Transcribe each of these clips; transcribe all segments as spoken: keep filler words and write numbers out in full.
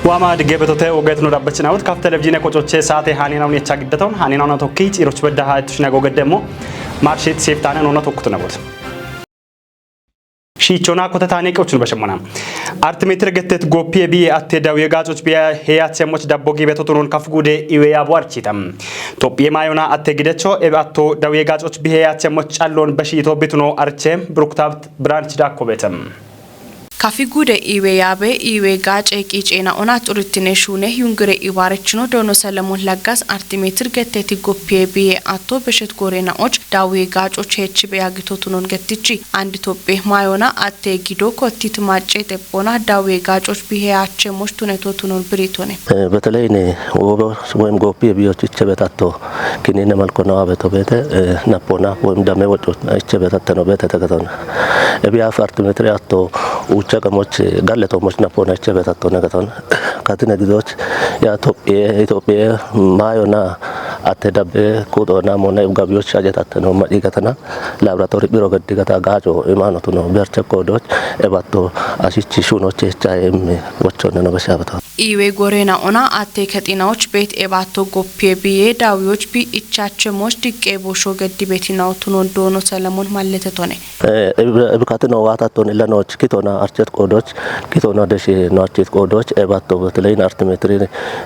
Waama digge betote ogeetino dhabbachinawut kaf televizhiine qocoche saate haninawun yecha giddaton haninawna tokki ciiroch bedda ha ittushina gogedde immo marshit seftaane nona tokkutu nabot. Shiichona kota taane qeochun bashemmona. Art metir gettet goppiye biye atte dawiye gaacoch biya heyachemoch dabbo giibe totunon kaf guude iwe yaabo archita. Tophiye maayona atte gidecho ebe atto dawiye gaacoch bihe heyachemoch callon bashito bituno arche Bruktabt branch dakko betem. Kafi guude iwe yaabe iwe gaace qiiceena ona xurittine shuune yungire ibaarechino doono Selemon Laggas art metir getteti goppiye biye atto beshet gooreenaoch dawiye gaacoch heechibe yaagito tunon gettichi. Andi Tophiye maayona atte gido kottit macce xephona dawiye gaacoch bihe heyachemoch tuneto tunon biritone. Ee, beteley ne wobo woyim gooppiye biyoch ichebet atto kinine malko nawa beto beete, ee, napona woyim dame woco ichebet atte no beete tegeton. Ebi af art metir atto ucha qamoch galle tomoch napona ichebet atto negeton. Katine gidoch ya Tophiye, Tophiye maayona atte dabbe kudona mona gabiyoch shajet atte no maci gatana laboratori biro geddi gata gaaco imanotu no berche kodoch ebatto ashichi shunoche cha emme wochonne no beshabeto. Iwe gooreenaona atte kexinaoch beet ebatto goppiye biye dawiyoch bi ichachemoch diqqe bosho geddi betinaotu non doono Selemon malletetone. Ee, eb-, ebikatino waatatton illanoch kitona archet qodoch, kitona deshi noachit qodoch, ebatto beteleyin art metri,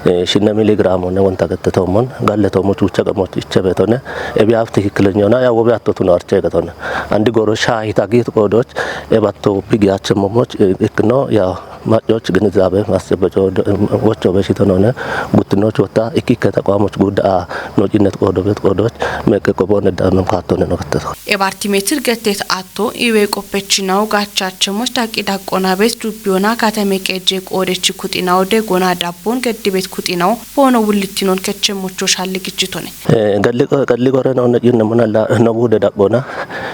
ee, shinne miligramo ne wonta gette tomon, galle tomoch ucha qamoch ichebetone, ebi af tikikkilenyona ya wobe atto tuno arche getone. Andi goro shaahita giit qodoch, ebatto bigi achemomoch, ee, ikkino ya maccoch ginizabe mascebeco do-, wocho beshito none, guttinoch wotta ikkikke taqwamoch gudda a no cinnet qodo bet qodoch, meqqe qobone damen kattone no getteto. Ebarti metir gettet atto iwe qoppechinaw gaachachemos daqi daqqona bes dubbiyona katame qeje qoodechi kuxinaw degona dabbon geddibet kuxinaw boono wulittinon kechemocho shalligichitone. Ee, galli, galli gooreenaona cinne mona la, no guude daqqona,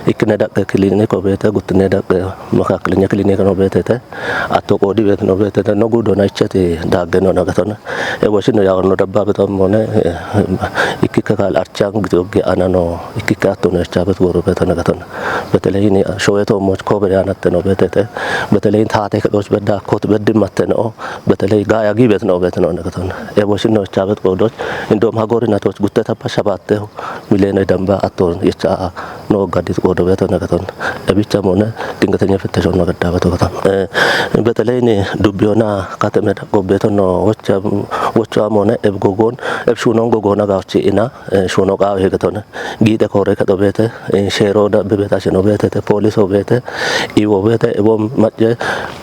ikkine daqqe kiliniko beete, guttine daqqe makakkilenya kiliniko no beetete, atto qoodi beet no beetete, no guudona icheti daagge no nagatona. E woshino yawo no dabba beto mone, ee, ikkikke kaal archan gidi ogge ana no, ikkikke atto no echabet goro beto nagatona. Beteleyin showeto moch kober yanatte no beetete, beteleyin taate kedoch bedda kot beddi matte no, beteley gaaya giibet no beet no nagatona. E woshino echabet qodoch, indom ha gorinatoch gutteta pashabatte milyone damba atton yecha no gadit qodo beto nagaton. Ebicha mone dingatenya fetteshon no gadda beto gaton. Ee, beteleyin dubbiyona katame daqo beto no wocha, wocha mone eb gogon, eb shunon gogona gawchi ina, ee, shuno qawi hegetone. Giite kore kedo beete, ee, shero da bebeta shino beetete, poliso beete, iwo beete, ebo macce,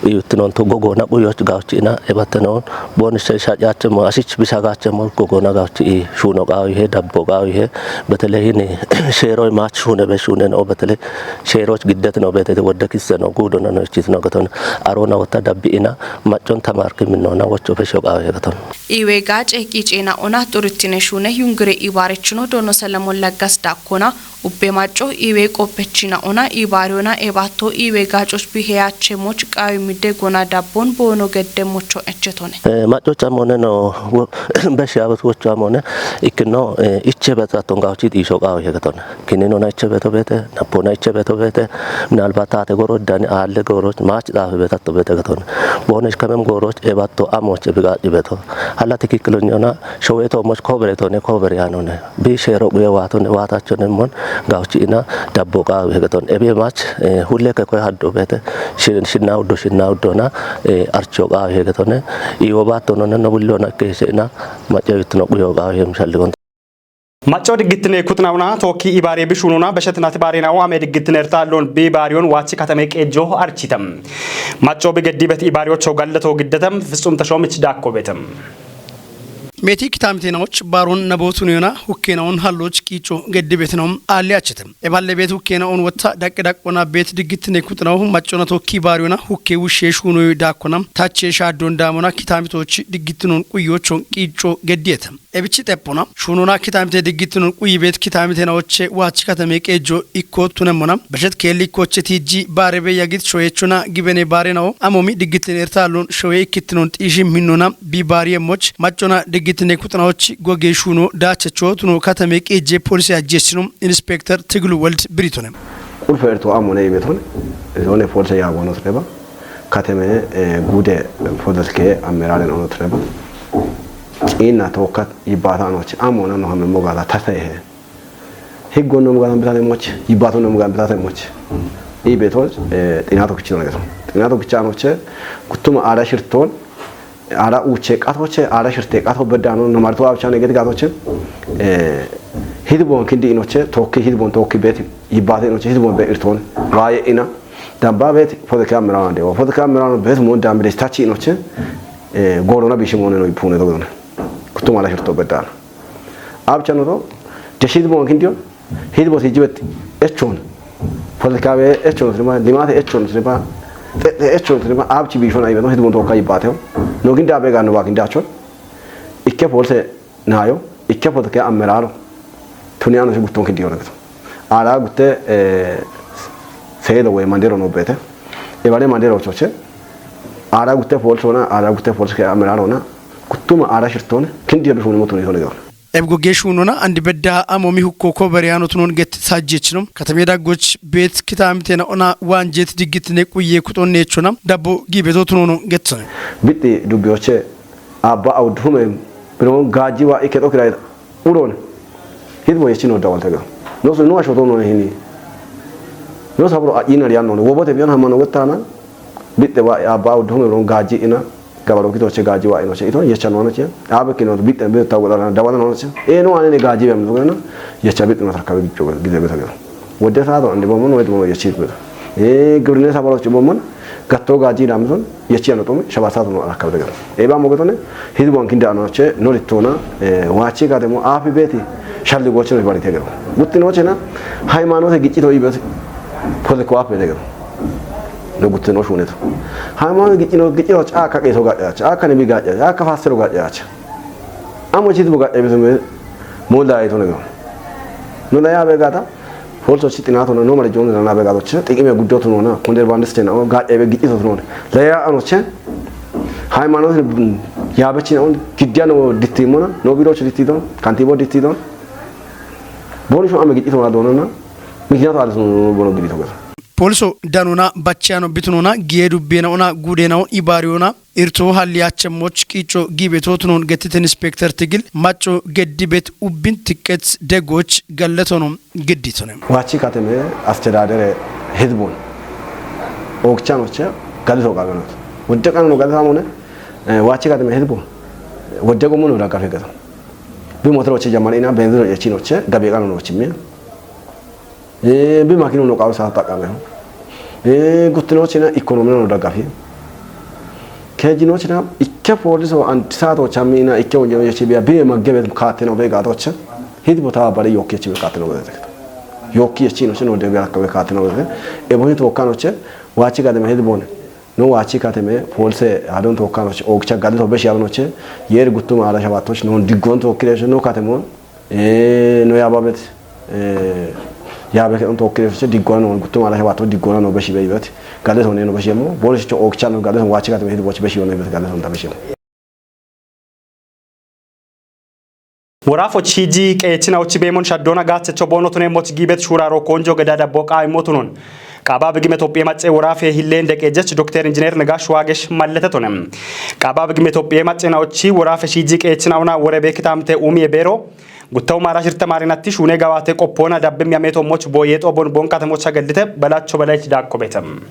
iwittinon to gogona quyoch gawchi ina, ebattenon, bon sha-, shacachemo, ashich bisagachemo gogona gawchi i, shuno qawi he, dabbo qawi he, beteleyin, ee, sheroy mach shune be shune no, beteley, sheroch giddet no beetete, wodde kisse no, guudona no ichit no gaton, arona wotta dabbi ina, maccon tamarki minnona, wocho fesho qawi he gaton. Iwe gaace qiiceena ona xurittine shuune yungire ibaarechino doono Selemon Laggas dakkona, ubbe macco iwe qoppechina ona ibaariyona ebatto iwe gaacoch bihe heyachemoch qawi midde gona dabbon boono gedde mocho echetone. Ee, maccocha mone no wo-, beshabet wocha mone ikkino, ee, ichebet atton gawchi diisho qawi hegetone. Kininona ichebeto beete, napona ichebeto beete, minalbat taate goro dani aalle goroch mach xaafe betatto beete gaton. Boonech kamem goroch ebatto amoch ebigaci beto. Hala tikikkilenyona showeto moch koberetone, kober yanone. Bi shero quye waatone, waatachone mon gawchi ina dabbo qawi hegeton. Ebi mach, ee, hulle ke koy haddo beete, shin-, shinna uddo, shinna uddona, ee, archo qawi hegetone. Iwo battonone no bullona kese ina, macce wittino quyo qawi hem shalligon. Macco diggittine kuxinawuna tookki ibaare bishununa beshetinati baarinawu ame diggittine ertallon bi baariyon waachi katame qeejjo architam. Macco bi geddibet ibaariyocho galleto giddetam Fitsum Tashomich daakko betem. Meti kitamitenawoch baaron nabotuniyona hukkenawoon halloch qiicho geddibetinaw aalli achetem. Eballe bet hukkenawoon wotta daqqe daqqona bet diggittine kuxinaw maccona tookki baariyona hukke wushshe shuunoy daakkona tache shaaddon daamona kitamitoch diggittinoon quyochon qiicho geddiyetem. Ebichi xeppona, shuunona kitamite diggittinoon quyi bet kitamitenawoche waachi katame qeejjo ikko tunemmona, beshet keelli ikkoche tiijji baarebe yagit shoyechona gibene baarenawo, amomi diggittine ertallon shoye ikkittinoon xiishi minnona bi baariyemmoch, maccona diggittine kuxinawoch goge shuuno daachecho tuno katame qeejje polise ajjessino inspekter Tiglu Weld biritone. Qulfe erto amone ibeton, zone polise yaagonos reba. Kateme gude podoske ammeraren ono treba. Ina tokat ibata anoche amo na no hamme mogala tasehe. Higgo no mogala bitane moch, ibato no mogala bitane moch. I betos tinato kichino geto. Tinato kichano che kutuma ara shirton ara uche qato che ara shirte qato bedano no marto abchane gedi gato che. Hidbon kindi inoche tokki hidbon tokki beti ibate inoche hidbon be irton. Waye ina. Damba beti podoske ammeraren de. Podoske ammeraren beti mon dambe tachi inoche. Gorona bishimone no ipune dogone. Kutuma ara shirto bedano. Abchano do. Deshi hidbon kindiyo. Hidbo si jibet echon. Podoske be echon sirma, limate echon sirma, tete echon sirma, abchi bishon aybeto hidbon tokka ibateo. No ginda be gano ba ginda chon. Ikke polse nayo, ikke podoske ammeraro. Tuni ano gutton kindiyo nageto. Ara gutte sedo we mandero no bete. Ebare mandero choche. Ara gutte polsona, ara gutte polske ammerarona. Kutuma ara shirtone. Kindiyo bishon mo tuni sone gano. Ebgo geeshunona andi bedda amomi hukko ko bariyaano tunon get sajjechno. Katame daggoch bet kitamitena ona wanjet diggitne quye kutonne chona dabbo gibeto tunono getsone. Bitti dubbiyoche abba awduhume biron gaji wa iketo kirai uron. Hidbo yechino dawaltega. Nosu no ashoto no hini. Nosu abro ina riyan no wobote biyon hamano wettana. Bitte wa abba awduhume biron gaji ina. Gabaro kito che gaji wa ino che ito yecha no che. Abe kino bitte be tawo dara dawana no che. E no ane ne gaji bem no. Yecha bitte no takka be gicho gide be tawo. Wode sa do ande bomon wede bomon yechi be. E gurne sa baro che bomon. Gatto gaji dam son yechi ano tome shaba sa no rakka be. E ba mo gotone. Hidbon kinda ano che no ritona. Wachi gade mo afi beti. Shalli goche no bari tegero. Guttino che na. Haymanote gichito ibet. Podoske afi tegero. No guttino shuneto. Haymanote gichino gichino cha ka keso ga cha ka ne bi ga cha ka fasero ga cha. Amo chit bo ga be me mo da ito ne. No da ya be gata. Polso chit na to no mare jon na be gato che. Tiki me guddo to no na. Konder bandis che na ga be gichito to no. Da ya ano che. Haymanote ya be chino gidiano dittimona. No biro che dittidon. Kantibo dittidon. Boni sho ame gichito na donona. Mikina to adon bono gidi to gata. Polso danona bachano bitunona giye dubbena ona gudena on ibariona irto halli achemmoch kicho gibeto tunon getiten inspekter tigil macho geddibet ubbin tikkets degoch galletono gedditone. Wachi kateme astedadere hizbon okchanoche galito gaganot. Wodde qanno galito amone wachi kateme hizbon wodde gomono dagafe gato. Bi motoro che jamar ina benzino che chino che gabe qanno no chimia. Bi makinu no qabu sa taqame. Guttino china ikonomi no dagafi. Kejino china ikke poliso antisato chamina ikke wonjo yechi biya bi magebe kateno be gato che. Hidi bota bari yokki yechi be kateno be. Yokki yechi no chino de be kateno be. E boni to kano che wachi gademe hidi bone. No wachi kateme polse adon to kano che okcha gadi to be shi no che. Yer guttuma ala shabato no digon to kire no katemo. No yababet yabe ke on tokkire fiche diggona no guttum ala hebato diggona no beshi be yibet gade to ne no beshi mo bol shi cho okcha no gade to wachi gade hidi bochi beshi no yibet gade to da beshi mo. Worafo chiji qeechina ochi beemon shaddona gaachecho boono tune moch giibet shuuraro koonjo geda dabbo qaayimo tunon. Qaaba bigime Tophiye macce woraafe hilleen deqeejech Dokter Injineer Negash Waagesh mallete tune. Qaaba bigime Tophiye maccena ochi woraafe chiji qeechina ona wore beekitamte umiye beero Guttawu maara shirta maarinatti shuune gawaate qoppoona dabbim yameeto moch booyyeexoo bon bon katamocha geddite Balacho Balaich Daakko beetem.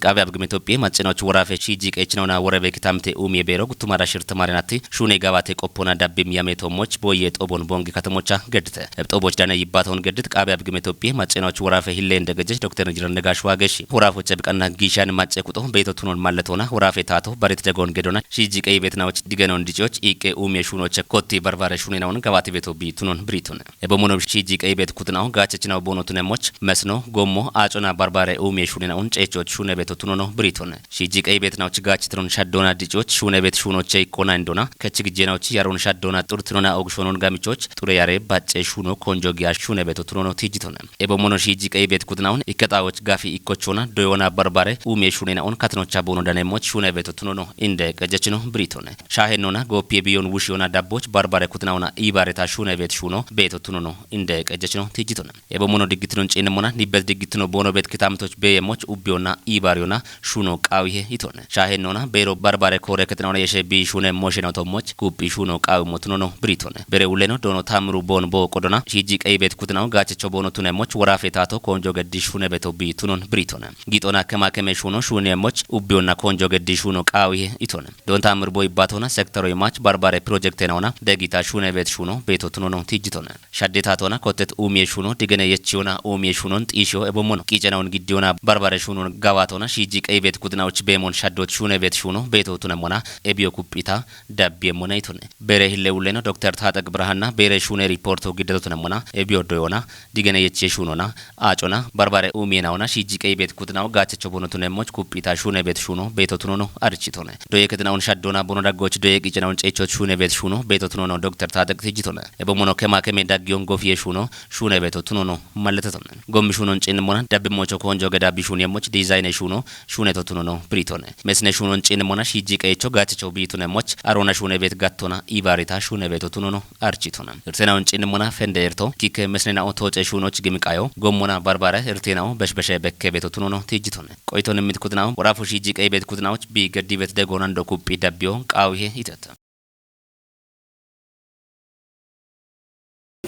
Qaabe abgim Itophiye maccinoch woraafe shiiji qeechinawna worebe kitamte umiye beero guttumara shirta maarinatti shuune gawaate qoppoona dabbim yameeto moch booyyeexoo bon bongi katamocha geddite. Ebxoo boch dane yibbaatoon geddit qaabe abgim Itophiye maccinoch woraafe hilleen degejech Dokter Injineer Negash Waagesh woraafoche biqanna giishan macce quxo beeto tunon malletoona woraafe taato barit degoon gedona shiiji qeyi beetinawoch digenon diciyoch iiqqe uumiye shuunoche kotti barbare shuuninawun gawaati beeto biitunon biritun. Ebo mono shiiji qeyi beet kutinaw gaachechinaw boono tunemoch mesno, gommo, aacona barbare uumiye shuuninawun ceechoch shuune beet beeto tunono biriitone. Shiiji qeyi beetinawochi gaachitinoon shaddoona diciyoch shuune beet shuunoche ikkoona indoona, kech gijjeenawochi yaroon shaddoona xurtinona ogishonoon gamichoch xure yare bacce shuuno konjo giya shuune beeto tunono tiijjitone. Ebommono shiiji qeyi beet kutinawon ikkexaawoch gafi ikkochoona doyoona barbare uumiye shuuneenaon katinocha boono daneemmoch shuune beeto tunono inde qejjechino biriitone. Shaahennona gooppiye biyon wushiyoona dabboch barbare kutinawona iibaareta shuune beet shuuno beeto tunono inde qejjechino tiijjitone. Ebommono diggitino ciinnemmona nibbet diggitino boono beet kitaamitoch beeyemmoch ubbiyonna iibaariyona shuuno qaawihe itone. Shaahennona beero barbare koore ketinawona yeshe bii shuune mosheno tommoch guphi shuuno qaawimmo tunono biriitone. Bere wulleno doono taammiru boon boo qodona shiiji qeyi beet kutinawo gaachecho boono tunemmoch woraafe taato konjo geddi shuune beeto bii tunon biriitone. Giixoona kema keme shuuno shuunemmoch ubbiyonna konjo geddi shuuno qaawihe itone. Doonta mirbo ibbaatoona sektoro imaach barbare pirojektenaona degita shuune beet shuuno beeto tunono tiijjitone. Shadde taatoona kottet uumiye shuuno digene yechiyoona uumiye shuunon xiishiyo ebommono. Qiicenawon giddiyoona barbare shuunon gawaatoona shiiji qeyi beet kutinawoch beemon shaddoch shuune beet shuuno beeto tunemmona ebiyo kuphita dabbiyemmona itone. Bere hille wulleno Dokter Taaxeq Birhanna bere shuune riporto giddeto tunemmona ebiyo doyoona digene yechiye shuunona aacona barbare uumiyenawona shiiji qeyi beet kutinawo gaachecho boono tunemmoch kuphita shuune beet shuuno beeto tunono arichitone. Doye ketinawon shaddoona boono daggoch doye qiicenawon ceechoch shuune beet shuuno beeto tunono Dokter Taaxeq tiijjitone. Ebommono kema keme daggiyon gofiye shuuno shuune beeto tunono malletetone. Gommi shuunon ciinnemmona dabbimmocho konjo geda bishuuniyemmoch diizayne shuuno shuuneto tunono biriitone. Mesine shuunon ciinnemmona shiiji qeyicho gaachecho biitunemmoch aroona shuune beet gattona iibaareta shuune beeto tunono architona. Irteenaon ciinnemmona fende erto kikke mesinenao tooce shuunoch gimiqayo gommona barbare irteenao beshbeshe bekke beeto tunono tiijjitone. Qoyitoni mit kutinawo woraafu shiiji qeyi beet kutinawoch bii geddi beet degoonando kuphii dabbiyo qaawihe itete.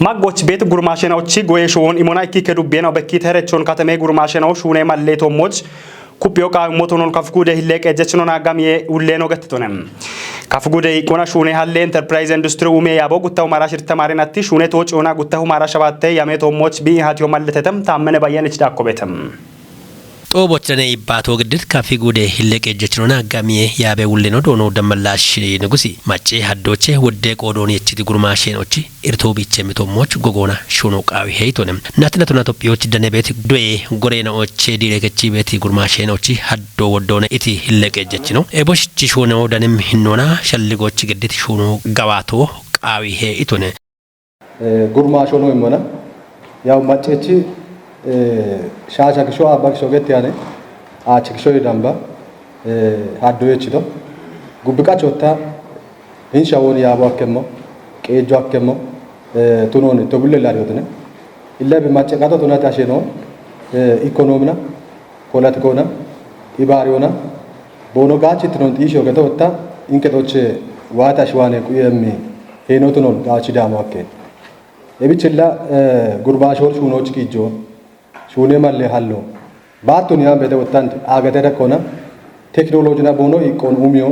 Maggoch beet gurmaashenawochi goye shuwon imona ikkikke dubbiyena bekki terechoon katame gurmaashenawo shuune malleetoommoch kuphiyo qaawimmo tunon kafiguude hilleeqe jechinona gamiye ulleeno gettitone. Kafiguude iqqona shuune halle enterpirayze industiri uumiye yaabo guttahu mara shirte maarenatti shuune tooci ona guttahu mara shabatte yame toommoch bii hatiyo malletete. Taammene Bayyanich Daakko beete. Xooboch dane ibbaato giddit kafi guude hilleeqe jechinona gamiye yaabe wulleno doono Dammallaash Nugusi macce haddooche wodde qoodoon yechiti gurmaasheenochi irtoo biiche mitoommoch gogoona shuuno qaawi heyitone. Natinatona Itophiyochi dane beeti doye goreenaoche diirekechi beeti gurmaasheenochi haddoo woddoona iti hilleeqe jechino. Eboshichi shuuno danem hinnoona shalligochi giddit shuuno gawaato qaawi heyitone. Gurmaashono immona. Yaw maccechi shaasha kisho abba kisho getti ane aachi kisho yidamba haddo yechito. Gubbi qachotta hinsha woni yaabo akkemmo qeejjo akkemmo tunoni to bulle lariyotine. Illebi macce qato tunati asheno ikonomina polatikoona ibaariyoona boono gaachittinoon xiishiyo getotta inketoche waata shiwaane quyemmi heenotunoon gaachi daamo akke. Ebichilla gurbaashoon shuunoochi giijjo shuune malle hallo baattun yaan beete wottante aagate dakkona tekinoloojina boono iqqoon umiyo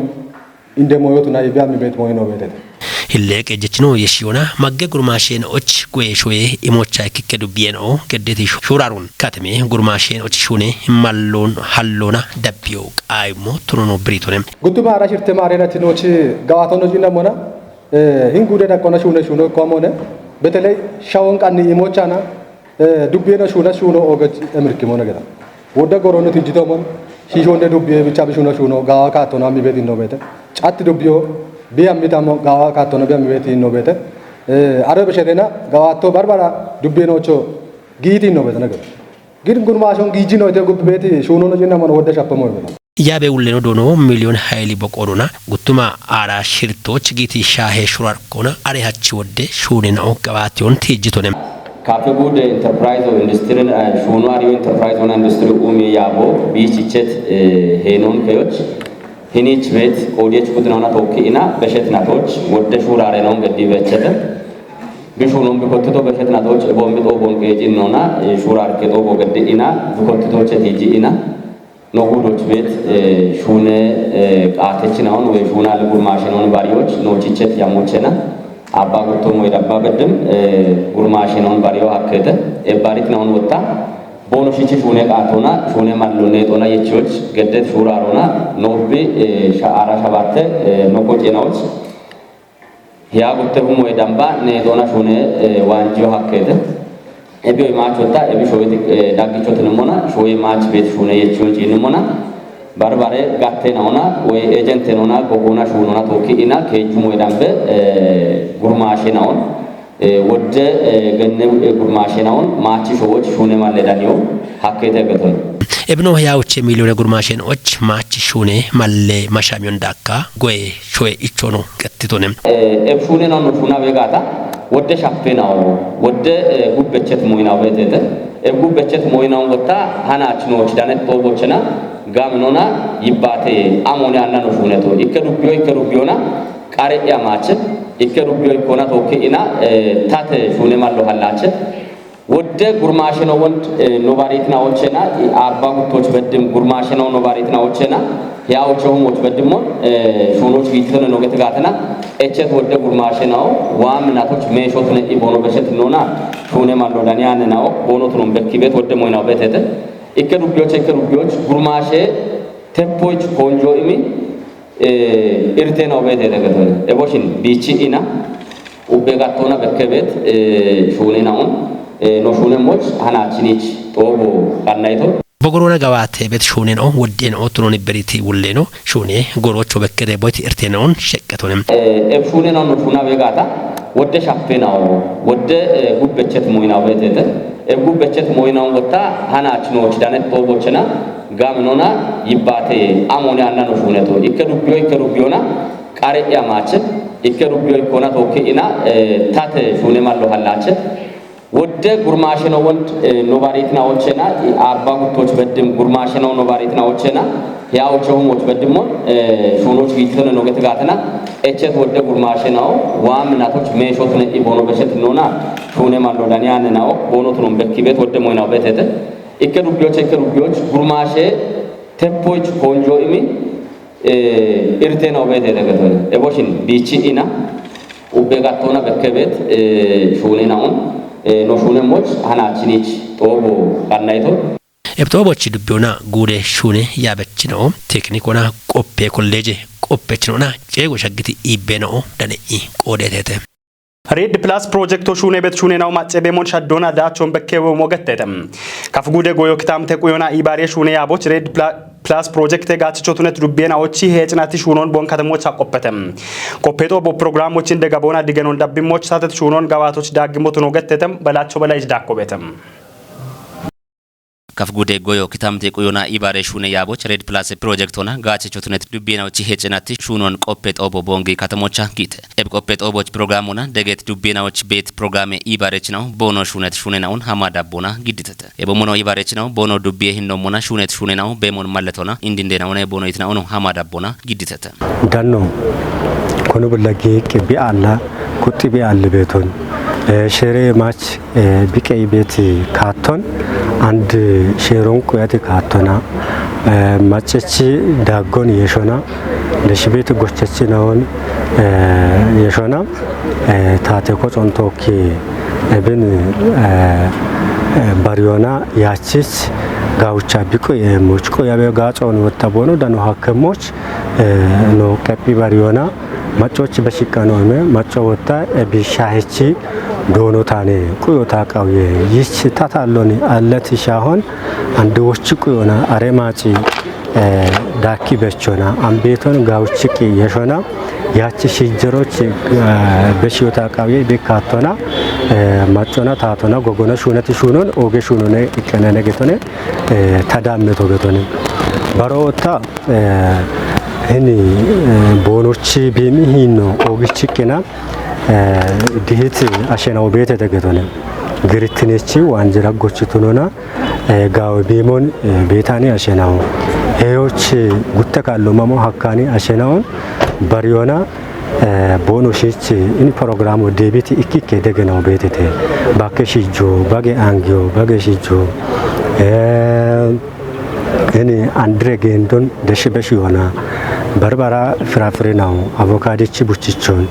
inde moyotuna ibiammi beet moyino beetete. Hilleeqe jechino yeshiyona magge gurmaasheenoch goye shoye imocha ikkikke dubbiyeno geddeti shurarun kateme gurmaasheenoch shune mallon hallona dabbiyo qaaymo tunono biritone. Guttuma ara shirte maarenatinochi gawaatono cinnamona hin guude dakkona shuune shuuno ikko amone beteley shawon qanni imochana Dubbieno shuuna shuuno oge emirkimona geda. Wodda gorono tijjitomon shiishonde dubbiye bicha bishuno shuuno gawa kaattono ammi betinno beete. Catti dubbiyo bi ammitamo gawa kaattono bi ammi betinno beete. Aro beshetena gawatto barbara dubbienocho giitinno beete nagada. Gid gurmaashon giijjino ite gubbi beeti shuunono cinnamon wodda shappamoy beete. Yaabe ulleno doono miliyon hayili boqoodona guttuma aara shirtooch giiti shaahe shurarkona are hachi wodde shuunenao gabaation tiijjitone. Kaafe guude enterprise o industry shuunu ariyo enterprise ona industry uumi yaabo biichichet heenon keyoch hiniich beet qoodiyech kudinona tookki ina beshet natooch wodde shuuraarenon geddi bechete. Bishuunon bikottito beshet natooch eboommi xoobon qeecinnona shuuraarke xoobo geddi ina bikottitooche tiiji ina. Nogudoch beet shuune qaatechinahon wey shuuna li gurmaashenoon bariyoch noochichet yamochena abba guttom wey dabba beddim gurmaashenoon bariyo hakkete ebbaritnahon wotta boono shichi shuune qaatona shuune mallo neexona yechiyoch geddet shuurarona noobbi ara shabatte nokko cenawoch Hiya gutte humoye damba ne dona shune wanjiyo hakkete. Ebiyo imachotta ebi shoyeti daggichotinimona shoye mach bet shune yechiyon ciinimona. Barbare gatte naona, woy ejente nona, gogona shunona toki ina, keju moy dambe, eh, gurmashe naon, eh, wodde, eh, genne, eh, gurmashe naon, machi showoch shune malle daniyo, hakkete geton. Ebno ya uche milione gurmashe no och, machi shune malle mashamion dakka, goye shoye ichono, gattitonem. Eh, eb shune naon no shuna begata, wodde shappe naon, wodde, eh, gubbechet moy naon betete, eb gubbechet moy naon gotta, hana achno chidanet to bochena, Gaminona yibbate amone anna no shuneto. Ikke dubbiyo, ikke dubbiyona, qare ya mache, ikke dubbiyo ikkona toki ina, eh, tate shune mallo hallache. Wodde gurmashe no wond, eh, no barit na ochena, abba guttoch beddim gurmashe no no barit na ochena, ya ocho homoch beddimon, eh, shunoch gitone no get gatena, echet wodde gurmashe no, wa minatoch meshot ne ibono beshet nona, shune mallo daniane no, bono tunon bekki bet wodde moyna betete. Ikke dubbiyoch, ikke dubbiyoch, gurmashe, teppoch, konjo imi, eh, irte na ubete de gatone. Eboshin, bichi ina, ubbe gatona bekkebet, eh, shune naon, eh, no shune moch, hana chinich, tobo, kannaito. Bogorona gawate bet shune no, wodden o tunoni beriti wulle no, shune, gorocho bekkede boit irte naon, shekkatonem. Eh, eb shune naon no shuna begata, wodde shappe naon, wodde, eh, gubbechet moyna ubetete. Eb gubbechet moyna gotta, hana achno chidanet tobo chena, Gaminona yibbate amone anna no shuneto. Ikke dubbiyo, ikke dubbiyona, qare ya mache, ikke dubbiyo ikkona toki ina, eh, tate shune mallo hallache. Wodde gurmashe no wond, eh, no barit na ochena, abba guttoch beddim gurmashe no no barit na ochena, ya ocho homoch beddimon, eh, shunoch gitone no get gatena, echet wodde gurmashe no, wa minatoch meshot ne ibono beshet nona, shune mallo daniane no, bono tunon bekki bet wodde moyna betete. Ikke dubbiyoch, ikke dubbiyoch, gurmashe, teppoch, konjo imi, eh, irte na ubete de gatone. Eboshin, bichi ina, ubbe gatona bekkebet, eh, shune naon, eh, no shune moch, hana chinich, tobo, kannaito. Eb tobochi dubbiyona gude shune yabechino, teknikona qoppe kolleje, qoppechinona, cego shaggiti ibbe no, dane i, qodetete. Red Plus Projecto shune bet shune naw macce bemon shaddona dachon bekke wo mogettete. Kaf gude goyo kitamte kuyona ibare shune yaboch Red Pla-, Plus Projecte gachichotunet dubbena ochi hecnati shunon bon katamoch haqqoppete. Koppeto bo programmochin degabona digenon dabbimoch satet shunon gawatoch daggimotuno gettete balacho bala ijdakkobetem. Kaf gude goyo kitamte kuyona ibare shune yaboch Red Plus Project hona gache chotunet dubbena ochi hecnati shunon qoppe xobo bongi katamocha gite. Eb qoppe xoboch program hona deget dubbena och bet programe ibare chinaw bono shunet shune naun hama dabbona giditete. Ebo mono ibare chinaw bono dubbiye hinno mona shunet shune naw bemon malletona indinde nawne bono itna ono hama dabbona giditete. Danno kono bulla geeqqe bi alla kuxxi bi alli beeton, eh, shere mach, eh, biqey beeti kaatton and sheeron quyati kaattona, eh, maccechi daaggon yeshona, deshi beeti gochechi nawon, eh, yeshona, eh, taate koxon tookki ebin, eh, eh, bariyona yaachich gawucha biqoy, eh, much qoyabe gaaxon wotta bono dano hakkemoch, eh, no qephi bariyona, maccoch beshiqqano eme, macco wotta, eh, bishahechi doono taane, quyo ta qawye, yich ta talloni allati shahon, andi wochi quyona, are maci, eh, daakki bechona, ambeton gawuchi qi yeshona, yachi shijjerochi, eh, beshiyota qawye bikkattona, eh, maccona taatona, gogona shunati shunon, oge shunone, iqqenene getone, eh, tadamme to getone. Baro wotta, eh, hini, eh, bonochi bimi hinno, ogichi qina, eh, dihit ashena obete degetone. Girittinechi wanjira gochitunona, eh, gawe bimon, eh, betani ashenawo. Heyoch gutte kallo mamo hakkani ashenawo. Bariyona, eh, bono shichi ini programo debiti ikkikke degena obetete. Bakke shijjo, bage angio, bage shijjo. Eh, ini andre gendon deshi beshi wana. Barbara firafire nawo, avocado chi buchichon,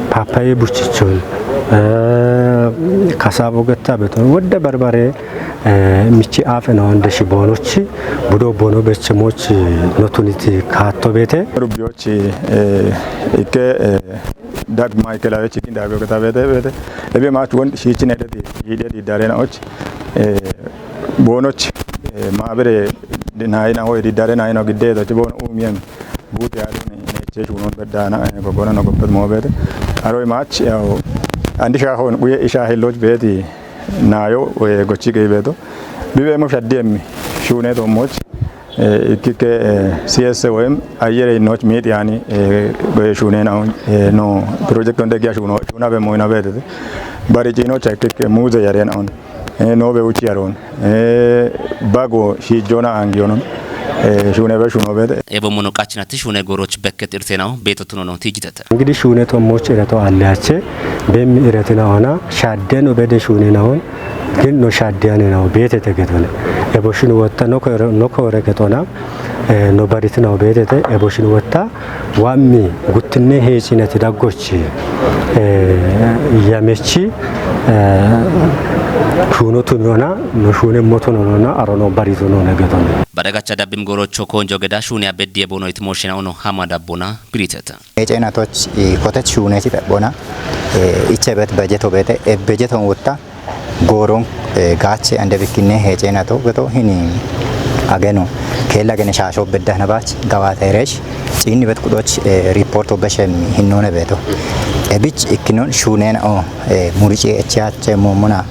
papaye buchichon, eh, kasavo getta beton. Wodde barbare, eh, michi afe nawo deshi bonochi, budo bono beche mochi notuniti kato bete. Rubiochi, eh, ikke, eh, Dag maikelawe chikin dabe kota bete bete. Ebe mach won shichi ne dedi, yide di dare na och. Eh, bonoch, eh, ma bere Naayina hoy diddare naayina giddeeto ci boon uumiyem buuti yaaluni neechee shuunoon beddaana, eh, gogoona no gobbet moo beete. Aroy maach yaw andi shaahon guye ishaa hilloch beeti naayo, eh, gochi gey beeto. Bibe mo shaddiyem shuune to moch, eh, ikike, eh, C S woyim ayyere innoch miit yaani, eh, goye shuune na, eh, no project on de gya shuuno, shuuna be mo ina beete. Bari ciino cha ikike muuze yare na on. Eh, no be uchi yaron. Eh, bago shi jona angiyonon. Eh, shuune be shuuno beete. Ebo mono qachinati shuune goroch bekket irtenaw beeto tunono tijitete. እንግዲህ ሹኔ ቶሞች እረቶ አለያቼ በሚ እረትና ሆና ሻደን በደ ሹኔ ናውን ግን ኖ ሻዲያን ነው ቤት የተገቶነ። ኤቦሽን ወጣ ኖ ኮረ-፣ ኖ ኮረ ገቶና፣ እ፣ ኖ በሪት ነው ቤት የተ-፣ ኤቦሽን ወጣ ዋሚ ጉትኔ ሄሲነት ዳጎች፣ እ፣ ያሜቺ፣ እ፣ ሹኖቱን ሆና ኖ ሹኔ ሞቶን ሆና አሮኖ በሪቱ ነው ነገቶነ። Badagacha dabbim gorocho konjo geda shunia beddi ebono itmoshina ono hamada bona biriteta. Ece natoch, eh, kotet shuuneti pebona, eh, iche bet bejeto bete, e bejeton wutta, goron, eh, gaache ande bikkinne hece nato beto hini ageno, kella gene shasho bedda na bach, gawata eresh, chinni bet kudoch, eh, report o beshem hinnone beto. E bich ikkinon shuunen o, eh, murici eche ache momona,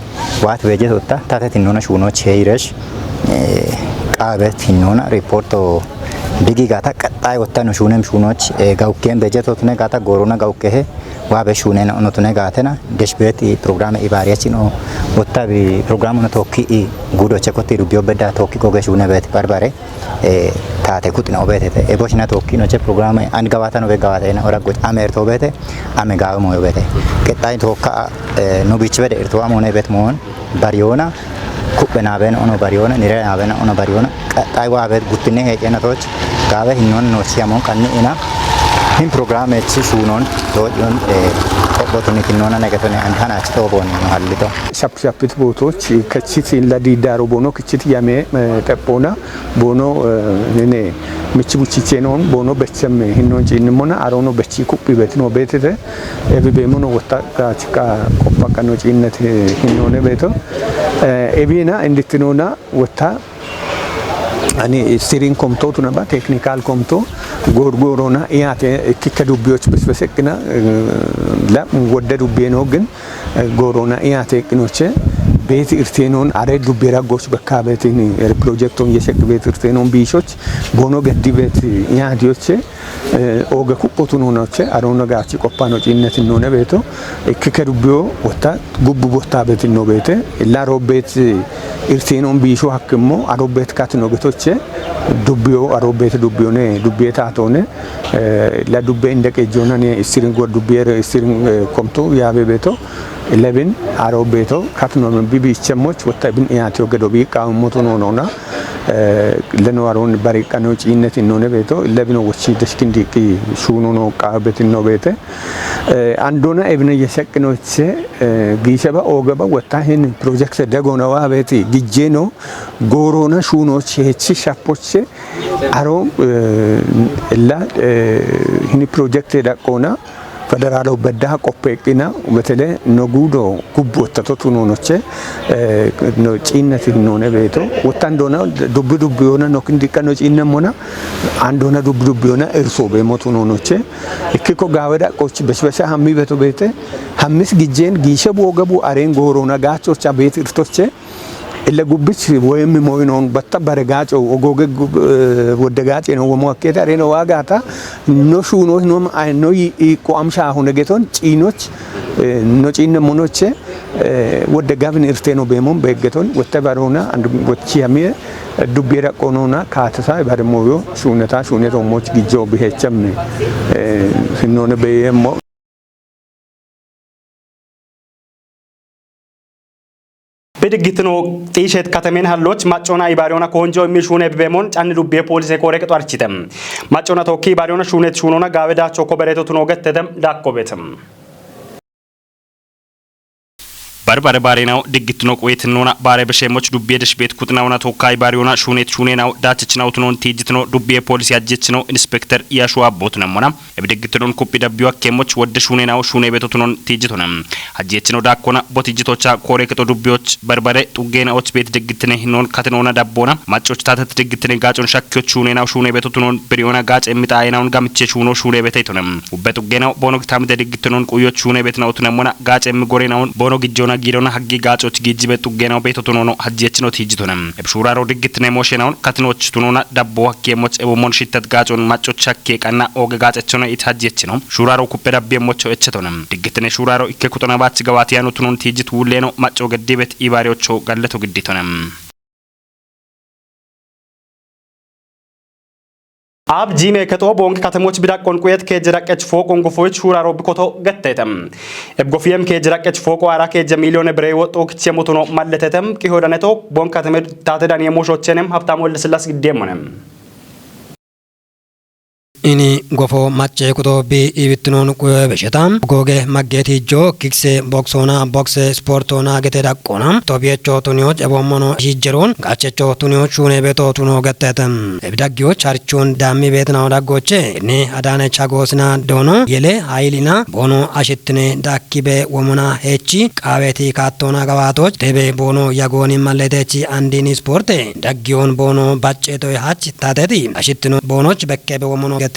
Waat beje totta, tate tinnona shuuno che iresh, eh, qaabe tinnona reporto bigi gata qaxxay wotta no shuunem shuunoch, eh, gaukken beje totune gata gorona gaukkehe, waa be shuunen ono tune gatena, desh bet i program ibariyachin o wotta bi program no tokki i gudo che kotti rubio bedda tokki goge shuune bet barbare, eh, tate kutino betete. E boshina tokki no che program an gawata no be gawata ena ora goch amer to bete, ame gawe moyo bete. Ketai tokka, eh, no bich bede irto amone bet mon, bariona, kubbe naben ono bariona, nire naben ono bariona, qatai wa bet gutine he kena toch, gawe hinnon no chi amon kanni ina, hin program e chi sunon, to yon, eh, botuni kinnona negetone an hana chi to bon no hallito. Shap shapit botoch, kachit in la didaro bono, kachit yame, eh, pepona, bono, eh, nene, michi buchichenon, bono bechem, hinnon chin mona, arono bechi kupi bet no betete, evi bemono wata ka chika kopa kano chinnet, eh, hinnone beto. Eh, evina, enditinona, wata, ani sirin komto tunaba, technical komto, gorgorona, iate, kika dubioch besbesekna, eh, la, wadda dubieno gen, eh, gorona iate kinoche, bet irtenon, are dubera goch bekabetin, eh, project on yesek bet irtenon bichoch, bono gaddi bet iadioche, eh, oga kupotu nonoche, arona gachi kopano chinnet none beto, e kike dubio, wata, gubbu botta betin no bete, illa robet, eh, irtenon bicho hakmo, arobet kat no getoche, dubio, arobet dubione, dubieta tone, eh, la dubbe indek ejona ne, istiring go dubiere, istiring, eh, komto, yabe beto, Ilebin aro beto katno bibi chemoch wata bin iyati ogedo bi ka moto no nona, eh, leno aron bari kano chinnet none beto ilebin wochi deshkin diki shunu no ka betin no bete, eh, andona ebne yesek no che, eh, gishaba ogaba wata hin project dego na wa beti gijeno gorona shuno che chi shapoche aro, eh, la, eh, hini project da kona Federalo bedda qoppeeqqina, betele no gudo gubbu wottatotu nonoche, eh, no ciinnati none beeto. Wottan dona dubbi dubbi yona no kindi qano ciinne mona, an dona dubbi dubbi yona irso be motu nonoche. Ikkiko gawe da qochi besbesa hammi beto beete, hammis gijjeen giishe boga bu aren gorona gaachocha beet irtoche. Ille gubbich woyim moynon batta bare gaaco ogoge gub-, eh, wodde gaace no womo akkete are no wagata no shuno no ay no i, i ko amsha hune geton ciinoch, eh, no ciinne monoche, eh, wodde gabin irteno bemon begeton wotte barona and wochi amie dubbiera qonona katasa bare moyo shuneta shuneto moch gijjo bihecham, eh, sinone beyemo. Bidiggitino xiisheet katamen halloch maccona ibaariyoona koonjo immi shuune bibeemoon canni dubbiye poolise koore qixo archite. Maccona tookki ibaariyoona shuuneet shuunoona gaawe daacho ko bereeto tunoo gettete daakko beete. Bari bare baare nawo diggitino quwetinoona baare besheemmoch dubbiye deshbeet kuxinawoona tookkayi baariyoona shuuneet shuuneenawo daachechinawo tunoon tiijjitino dubbiye poolisi hajjechino inspekter Iyashu Abboot nammona. Ebi diggitinoon kuphi dabbiyo hakkeemmoch wodde shuuneenawo shuunee beto tunoon tiijjitona. Hajjechino daakkona botijjitocha koore kexo dubbiyoch bari bare xuggeenawoch beet diggitine hinoon katinoona dabboona maccoch taatet diggitine gaacon shakkiyoch shuuneenawo shuunee beto tunoon beriyoona gaace mixaayeenawoon gamiche shuuno shuunee bete itona. Ubbe xuggeenawo boono kitaamite diggitinoon quyoch shuunee betinawotun ammona gaacemmi gorenawon boono gijjona giirona haggi gaacoch giijjibe xuggeenawo beetotunono hajjiyechino tiijjitona. Ebshuuraro diggitine mooshenawon katinoch tunona dabbo hakkiyemoch ebommon shittat gaacon maccoch shakke qanna ooge gaacechona it hajjiyechino shuuraro kuppe dabbiyemmocho echetona. Diggitine shuuraro ikke kuxona baach gawaatiyano tunon tiijjit wulleeno macco geddibet ibaariyocho galleto gidditona. Aab jiimee kexoo boonke katemoch bidaqqon quyet keejje daqqech fooqon gofoyich shuuraro bikoto getteete. Eb gofiyem keejje daqqech fooqo ara keejje miiliyoone birey woxxo kichche motono malletetem qiho daneto boonke kateme taate daniye moshoochenem Habtamu Welde Sillaas giddeemmone. Ini gofo macce kuto bi iibitinoon quyo besheta googe maggeeti hijjo kikse boksoona bokse sportoona gete daqqoona tobiyecho tuniyoch eboommono shiijjeroon gaachecho tuniyoch shuune beto tuno getteete. Ebidaggiyoch harichoon daammi beetinawo daggoche inni Adaanech hagoosina doono yele hayilina boono ashittine dakkibe womona heechi qaaweeti kaattoona gawaatoch debe boono yagooni malletechi andiin sporte daggiyoon boono bacceetoy hach taateti ashittino boonoch bekkebe wommono gettitete.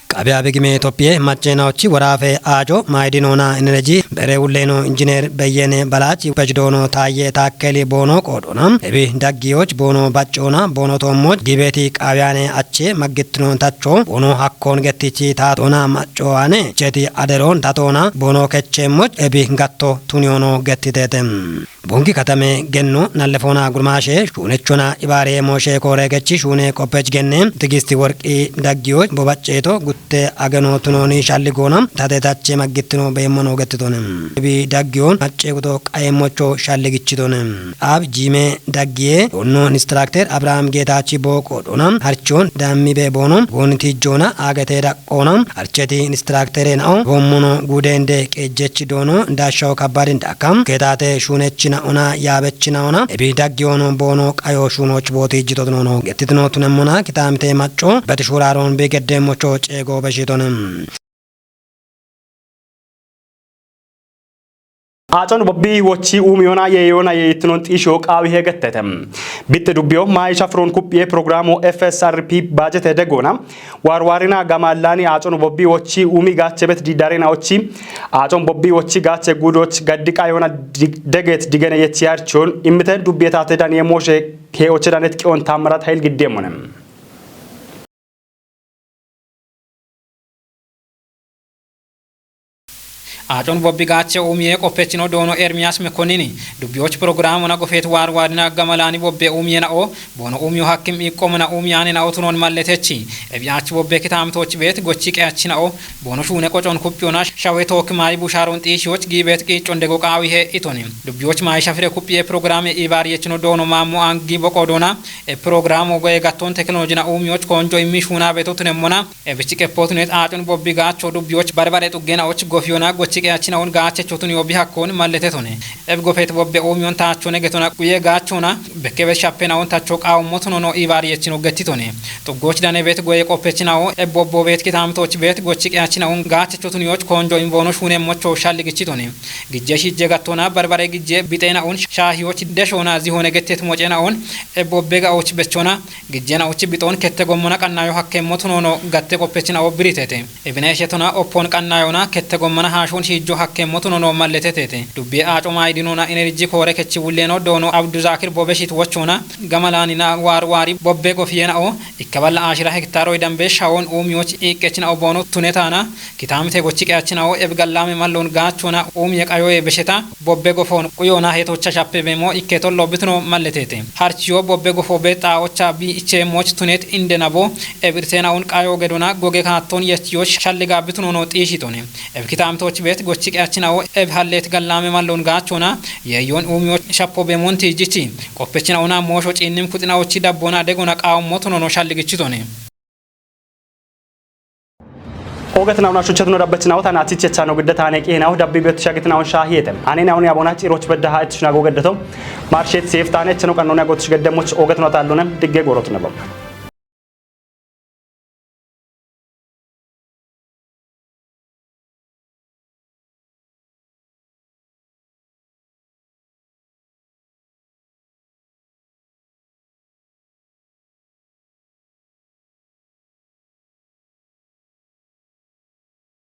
Qabya bigime Itophiye macceenawochi woraafe aajo maayidinoona enereji bere wulleeno injineer Beyyene Balaachi pejidoono taayye taakkeli boono qoodhoona ebi daggiyoch boono baccoona boono toommoch gibeeti qaawiyaane ache maggittinoon tacho boono hakkoon gettichi taatoona maccowaane cheti aderoon tatoona boono kecceemmoch ebi gatto tuniyoono gettiteete. Bunki katame genno nallefoona gurmaashe shuunechona ibaare mooshe koore gechi shuune qoppech genne tigisti worqi daggiyoch bobacceeto gutte ageno tunooni shalli goona tate tache maggittino beemmono gettitone. Bi daggiyoon macce guto qayeemmocho shalli gichitone. Ab jiime daggiye onno instrakter Abrahaam Geetaachi booqo doona harchoon daammi be boono gooniti joona aagete daq qoona archeti instraktere nao boommono guudeende qeejjechi doono daashshawo kabbaadin daakka keetaate shuunechina ona yaabechina ona ebi daggiyoono boono qayo shuunooch booti jitotinoono gettitino tunemmona kitaamite macco beti shuuraaroon bi geddeemmocho ceego beshitone. Aacon bobbi wochi uumiyona yeeyona yeeyittinon xiishiyo qaawi heegettete. Bitte dubbiyo maayisha firoon kuphiye pirogiraamo F S R P baajete deggoona waarwaarina gamaallaani aacon bobbi wochi uumi gaache bet diiddareena ochi aacon bobbi wochi gaache guudoch gaddi qayona degeet digene yechi yaarchiyon immite dubbiye taate daniye mooshe he oche danet qiyon taammarat hayil giddeemmone. Aacon bobbi gaache umiye qoppechino doono Ermiyaas Mekonnini dubbiyoch pirogiraamona gofeet waarwaadina gamalaani bobbe umiye na'o boono umiyo hakkim iiqqomona umiyaane na'o tunoon malletechi ebiyaach bobbe kitaamtooch beet gochi qeyachi na'o boono shuune qocon kuphiyona shawe tookki maayi bushaaroon xiishiyoch giibeet qiiccon dego qaawihe itoni dubbiyoch maayi shafire kuphiye pirogiraame iibaariyechino doono maammo aangi boqo doona e pirogiraamo goye gattoon teknolojina uumiyoch koonjo immi shuunaabeto tunemmona Ebichi qeppo tunet aacun bobbi gaacho dubbiyoch barbare xuggenaoch gofiyona gochi qeyachinawon gaachecho tuniyo bihakkoon malletetone. Ebi gofet bobbe uumiyon taachone getona quye gaachona bekkebet shappenawon tacho qaawummo tunono iibaariyechino gettitone. Xuggoch danebet goye qoppechinawo ebi bobbobeet kitaamitoch beet gochi qeyachinawon gaachecho tuniyoch koonjo imboono shuunemmocho shalligichitone. Gijje shijje gattona barbare gijje bixeenaun shaahiyoch deshoona zihoone gettet mocena'on ebi bobbe ga'och bechona Gijjena uchi bixoon kette gommona qannayo hakkemmo tunono gatte qoppechina'o biritete. Ebineeshe tona oppon qannayona kette gommona haashon shiijjo hakkemmo tunono malletetete. Dubbiye aaco maayidinona eneriji koore kechi wulleeno doono Abduzakir Bobeshit wochona gamalaanina waar waari bobbe gofiyena'o ikkaballa aashira hektaroy dambe shawon uumiyoch iiqqechina'o boono tunetaana kitaamite gochi qeyachina'o ebi gallaame malloon gaachona uumiye qayoye besheta Bobbe gofoon quyoona heetocha shappe beemo ikketo lobbitino malleteete. Harchiyo bobbe gofo be xaawocha bi icheemmoch tunet inde nabo ebirteenaun qayo gedona goge kaatton yechiyoch shalliga bitinono xiishitone. Eb kitaamitoch beet gochi qeyachinao eb halleet gallaame malloon gaachona yeeyoon uumiyoch shappo beemonti jichi. Qoppechinauna moosho ciinnim kuxinaochi dabbona degona qaawummo tunono shalligichitone. Oget nauna shuchet no dabbet naut anatich chano gidda tane ki nau dabbi bet shagit naun shahiyetem. Ane naun yabona chiroch bedda ha etch nago geddatom. Marshet sef tane chano kanona got shgeddem much oget no tallunem digge gorot nebam.